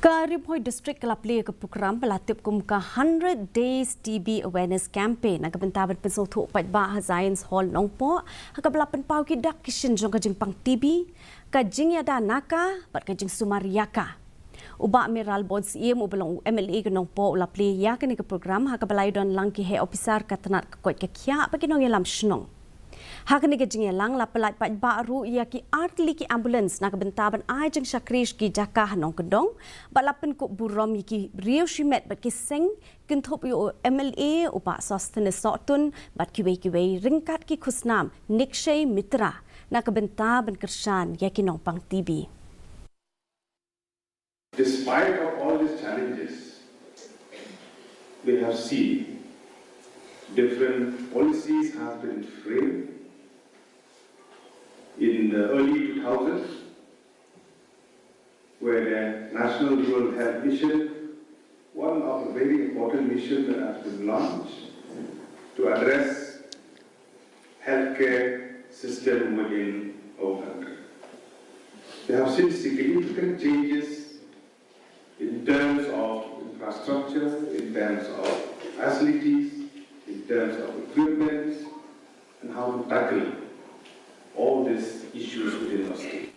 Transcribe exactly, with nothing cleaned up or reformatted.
Ka Ri Bhoi District ka la plie ka program ba la tip kum ka Hundred Days T B Awareness Campaign na ka bynta ban pynsngewthuh paidbah ha Zion's Hall Nongpoh, ha kaba la pynpaw ki dak ki shin jong ka jingpang T B, ka jingïada na ka bad ka jingsumar ïa ka. U Bah Mayralborn Syiem uba long u M L A ka Nongpoh u la plie ïa kane ka program ha kaba la ïadon lang ki heh ophisar ka tnat ka koit ka khiah bad ki nongïalam shnong. Ha kane ka jingïalang la pyllait paidbah ruh ïa ki artylli ki ambulance na ka bynta ban ai jingshakri sha ki jaka ha nongkyndong, bad la pynkup burom ïa ki briew shimet bad ki seng, kynthup ïa u M L A u Bah Sosthenes Sohtun bad kiwei kiwei, ryngkat ki khusnam Nikshay Mitra, na ka bynta ban kyrshan ïa ki nongpang T B. Despite of all these challenges, we have seen different policies have been framed in the early two thousands, where the National Rural Health Mission, one of the very important missions that has been launched to address healthcare system within our country. There have seen significant changes in terms of infrastructure, in terms of facilities, in terms of equipment, and how to tackle all these issues within our state.